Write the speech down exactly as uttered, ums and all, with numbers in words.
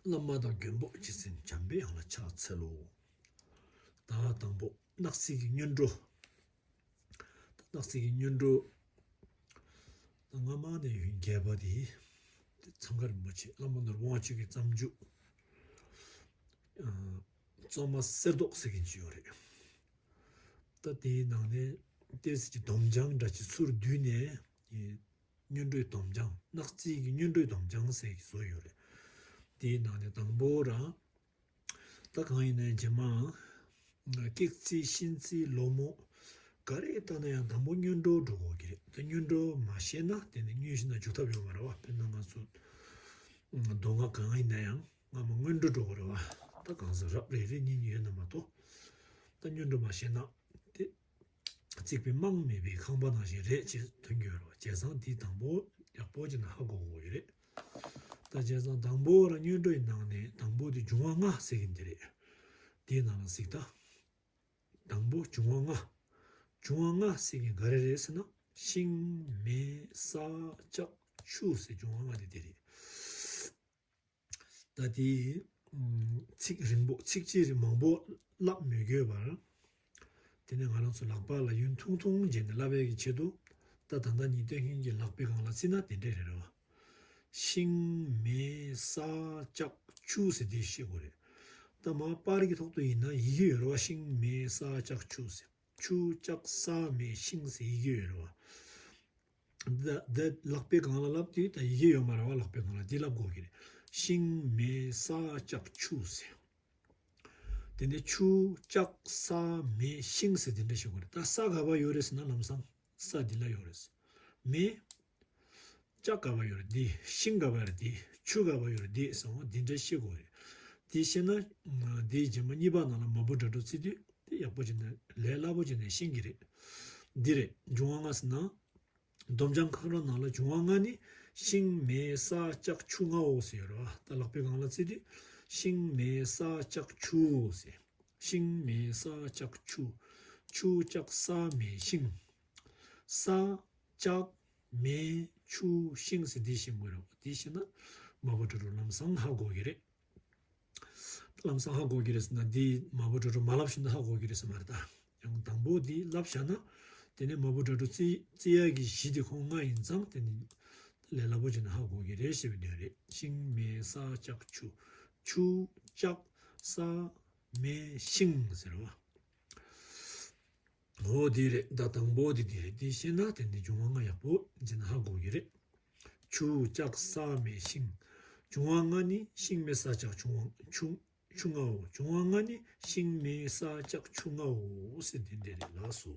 བླ་མ་དང་མགོན་པོ་རྗེ་བཙུན་འཇམ་པའི་དབྱངས་ལ་ཕྱག་འཚལ་ལོ། ད་དང་པོ་སྣག་ཚིག་གི་སྔོན་འགྲོ། ད་སྣག་ཚིག་གི་སྔོན་འགྲོ། ད་སྔ་མ་ནས་ཡོན་རྒྱས་པ་དེ། དེ་ཚང་ཁ་རིན་པོ་ཆེ་བླ་མ་ནོར་བུ་དབང་ཕྱུག་གི་བརྩམས་བརྒྱུད། ཨ། བཙོ་མ་གསེར་མདོག་ཟེར་གྱིན་ཅིག་ཡོད་རེད། ད་དེའི་ནང་ནས་ཏོག་ཙམ་གྱི་སྡོམ་བྱང་འདྲ་ཅིག་ཚུར་བསྡུས་ནས། སྔོན་འགྲོའི་སྡོམ་བྱང་། སྣག་ཚིག་གི་སྔོན་འགྲོའི་སྡོམ་བྱང་ཟེར་གྱི་བཟོ་ཡོད་རེད། དེའི་ནང་ནས་དང་པོ་རང་། ད་གང་ཡིན་ནའི་རྗེས་མ། ཀེག་ཚིག་གཤིན་ཚིག་ལོ་མོ། ག་རེ་བལྟས་ན་ཡང་དང་པོ་སྔོན་འགྲོ་འགྲོ་དགོས་ཀྱི་རེད། ད་སྔོན་འགྲོ་མ་ཤེས་ན་དེ་ནི་སྔོན་ཤེས་ན་འཇུག་ཐབས་ཡོད་མ་རེད་བ། དཔེར་ན་ང་ཚོ་མདོ་སྔགས་གང་ཡིན་ན་ཡང་སྔ་མ་སྔོན་འགྲོ་འགྲོ་དགོས་རེད་བ། ད་གང་ཟག་རབ་རེ་རེ་གཉིས་གཉིས་ཡོད་ན་མ་གཏོགས། ད་སྔོན་འགྲོ་མ་ཤེས་ན་དེ། རྩིག་པའི་རྨང་མེད་པའི་ཁང་པ་ནང་བཞིན་རེད་ཅེས་ཐོན་གྱི་ཡོད་རེད་བ། བྱས་ཙང་འདི་དང་པོ་ཡག་པོ་བྱས་ནས་ཧ་གོ་དགོས་ཀྱི་རེད། ད་བྱས་ཙང་དང་པོ་རང་སྔོན་འགྲོའི་ནང་ནས་དང་པོ་དེ་འབྱུང་བ་ལྔ་ཟེར་གྱིན་དེ་རེད། དེའི་ནང་ལ་གཟིགས་ད། དང་པོ་འབྱུང་བ་ལྔ། འབྱུང་བ་ལྔ་ཟེར་གྱིན་ག་རེ་རེད་ཟེར་ན། ཤིང་མེ་ས་ལྕགས་ཆུ་ཟེར་འབྱུང་བ་ལྔ་དེ་དེ་རེད། ད་དེ། ཚིག་རིང་པོ་ཚིགས་བཅད་མང་པོ་ལབ་མི་དགོས་པར། དེ་ནས་ང་རང་ཚོ་ལག་པ་ལ་ཡུན་ཐུང་ཐུང་བྱས་ནས་ལབ་ཡས་ཀྱི་ཆེད་དུ། ད་ད་ལྟ་ཉིན་ལྟོས་ཁན་གྱི་ལག་པའི་སྒང་ལ་བརྩིས་ན་དེ་འདྲས་རེད་རེད་བ། ཤིང་མེ་ས་ལྕགས་ཆུ་ཟེར་དེ་ཤེས་དགོས་རེད། ད་མ་པར་གྱི་ཐོག་ཏུ་ཡིན་ན་ཡི་གེ་ཡོད་རེད་བ། ཤིང་མེ་ས་ལྕགས་ཆུ་ཟེར། ཆུ་ལྕགས་ས་མེ་ཤིང་ཟེར་ཡི་གེ་ཡོད་རེད་བ། ད་ད་ལག་པའི་སྒང་ལ་ལབ་དུས་ད་ཡི་གེ་ཡོད་མ་རེད་བ། ལག་པའི་སྒང་ལ་འདི་ལབ་དགོས་ཀྱི་རེད། ཤིང་མེ་ས་ལྕགས་ཆུ་ཟེར། དེ་ནས་ཆུ་ལྕགས་ས་མེ་ཤིང་ཟེར་དེ་འདྲ་ཞིག་དགོས་རེད། ད་ས་ག་པར་ཡོད་རེད་ཟེར་ན་ལམ་སང་ས་འདི་ལ་ཡོད་རེད། མེ་ལྕགས་ག་པར་ཡོད་རེད་འདི། ཤིང་ག་པར་ཡོད་རེད་འདི། ཆུ་ག་པར་ཡོད་རེད་འདི་ཟེར་བ་འདི་འདྲ་ཤེས་དགོས་རེད། འདི་ཤེས་ན་འདིའི་རྗེས་མ་གཉིས་པ་ནང་ལ་མ་བུ་དྲ་གྲོགས་བརྩི་དུས་དེ་ཡག་པོ་བྱས་ནས་ལས་སླ་པོ་བྱས་ནས་ཤེས་ཀྱི་རེད། འདི་རེད། འབྱུང་བ་ལྔ་ཟེར་ན། སྡོམ་བྱང་ཁ་རོ་ནང་ལ་འབྱུང་བ་ལྔ་ནི་ཤིང་མེ་ས་ལྕགས་ཆུ་ལྔའོ་ཟེར་ཡོད་རེད་བ། ད་ལག་པའི་སྒང་ལ་བརྩིས་དུས་ཤིང་མེ་ས་ལྕགས་ཆུའོ་ཟེར། ཤིང་མེ་ས་ལྕགས་ཆུ། ཆུ་ལྕགས་ས་མེ་ཤིང་། ས་ལྕགས་མེ་ཆུ་ཤིང་ཟེར་འདི་ཤེས་དགོས་རེད་བ། འདི་ཤེས་ན་མ་བུ་དྲ་གྲོགས་ལམ་སང་ཧ་གོ་གི་རེད། ལམ་སང་ཧ་གོ་གི་རེད་ཟེར་ན་འདི་མ་བུ་དྲ་གྲོགས་མ་ལབ་བཞིན་དུ་ཧ་གོ་གི་རེད་ཟེར་མ་རེད་ད། ཡང་དང་པོ་འདི་ལབ་བཞག་ན། དེ་ནས་མ་བུ་དྲ་གྲོགས་བརྩི་བརྩི་ཡ་གི་གཞི་དེ་ཁོང་ལྔ་ཡིན་ཙང་དེ་ནི་ལས་སླ་པོ་བྱས་ན་ཧ་གོ་གི་རེད་ཞེས་པའི་དོན་རེད། ཤིང་མེ་ས་ལྕགས་ཆུ། ཆུ་ལྕགས་ས་མེ་ཤིང་ཟེར་བ། འོ་དེ་རེད། ད་དང་པོ་དེ་དེ་རེད། དེ་ཤེས་ན་དེ་ནི་འབྱུང་བ་ལྔ་ཡག་པོ་བྱས་ན་ཧ་གོ་གི་རེད། ཆུ་ལྕགས་ས་མེ་ཤིང་། འབྱུང་བ་ལྔ་ནི་ཤིང་མེ་ས་ལྕགས་ཆུ་ལྔ་ཆུ་ཆུ་ལྔའོ། འབྱུང་བ་ལྔ་ནི་ཤིང་མེ་ས་ལྕགས་ཆུ་ལྔའོ་ཟེར་དེ་འདྲ་རེད་ལགས་སོ།